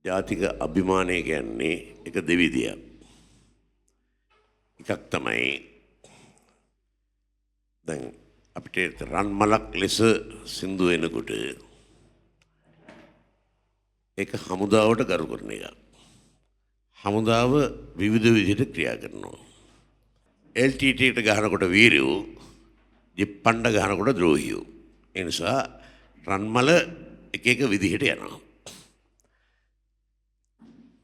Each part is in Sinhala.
ජාතික අභිමානය කියන්නේ එක දෙවිදියක්. එකක් තමයි දැන් අපිට රන් මලක් ලෙස සින්දු එනකොට ඒක හමුදාවට ගරු කරන එකක්. හමුදාව විවිධ විදිහට ක්‍රියා කරනවා. LTT එකට ගහනකොට වීරයෝ, ජිප්පණ්ඩ ගහනකොට ද්‍රෝහියෝ. ඒ නිසා රන්මල එක එක විදිහට යනවා.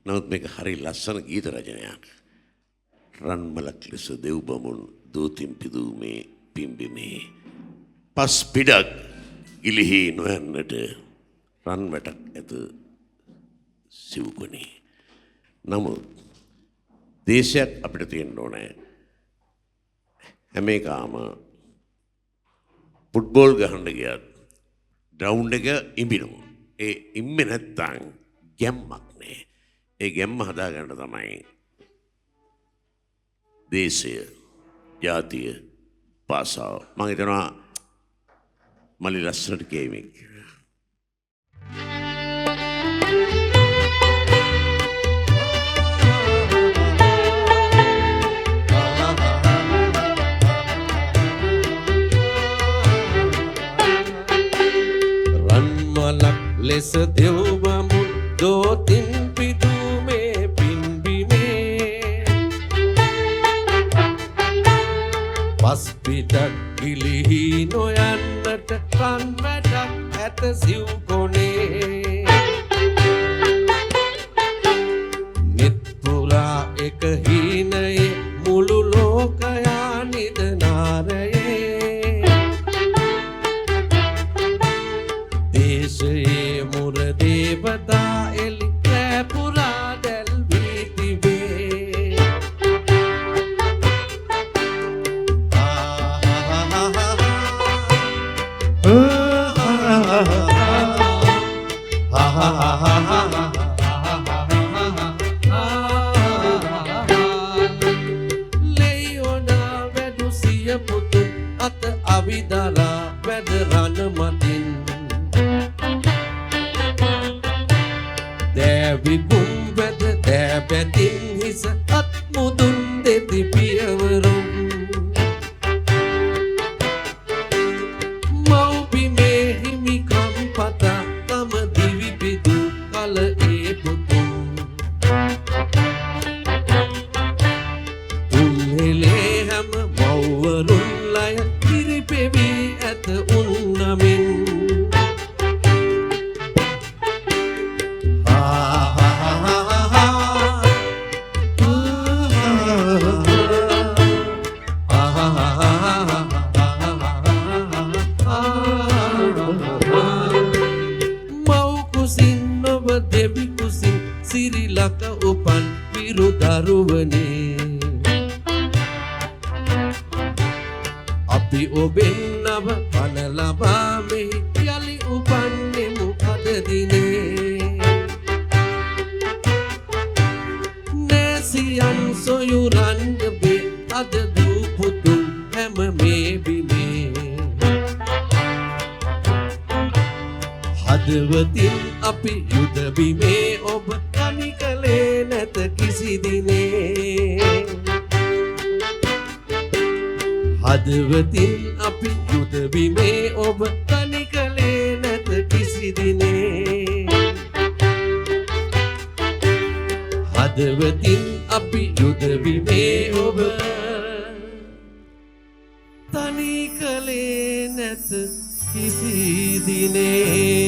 නමුත් මේක හරි ලස්සන ගීත රචනයක්. රන්මලක් ලෙස දෙව් බමුණු දූතින් පිදූ මේ පිම්බිමේ පස් පිඩක් ගිලිහි නොයන්නට රන් වැටක් ඇත සිව්කොනේ. නමුත් දේශයක් අපිට තියෙන්න ඕනේ. හැම එකාම ෆුට්බෝල් ගහන්න ගියත් ග්‍රවුන්ඩ් එක ඉඹිනවා. ඒ ඉම්මේ නැත්තම් ගැම්මක් නෑ. ඒ ගැම්ම හදාගන්න තමයි දේශය, ජාතිය, භාෂාව. මං හිතනවා මලි ලස්සනට කියයි මේක. රන්මලක් ලෙස දෙව් බමුණු දෝතින් පිදූ මේ පින්බිමේ පස් පිටක් ගිලිහි නොයන්නට රන් වැටක් ඇත සිව් කොනේ. නිත් පුරා එක හීනයේ මුළු ලෝකයා නිදනාරයේ දේශයේ මුර දේවතා එලි රෑ පුරා දැල්වී තිබේ. ලෙයියොනා වැඩු සිය පුතුන් අත අවිදරා වැද රණ මතින් දෑවිකුම් වැද දෑබැතින් හිස අත් මුදුන් දෙති පියවරුම් මව්බිමේ හිමිකම් පතා තම දිවි පිදූ කල ඒ පුතුන් උන්හෙලේ හැම මව්වරුන් ලය කිරිපෙවී ඇත උන් නමින්. මව් කුසින් නොව දෙවි කුසින් සිරිලක උපන් විරු දරුවනේ, අපි ඔබෙන් නව පණ ලබා මෙහි යලි උපන්නෙමු අද දිනේ. නෑසියන් සොයුරන් ඔබේ අද දූ පුතුන් හැම මේ බිමේ. හදවතින් අපි යුද බිමේ ඔබ තනි කළේ නැත කිසි දිනේ. හදවතින් අපි යුද බිමේ ඔබ තනි කළේ නැත කිසි දිනේ. හදවතින් අපි යුද බිමේ ඔබ තනි කළේ නැත කිසි දිනේ.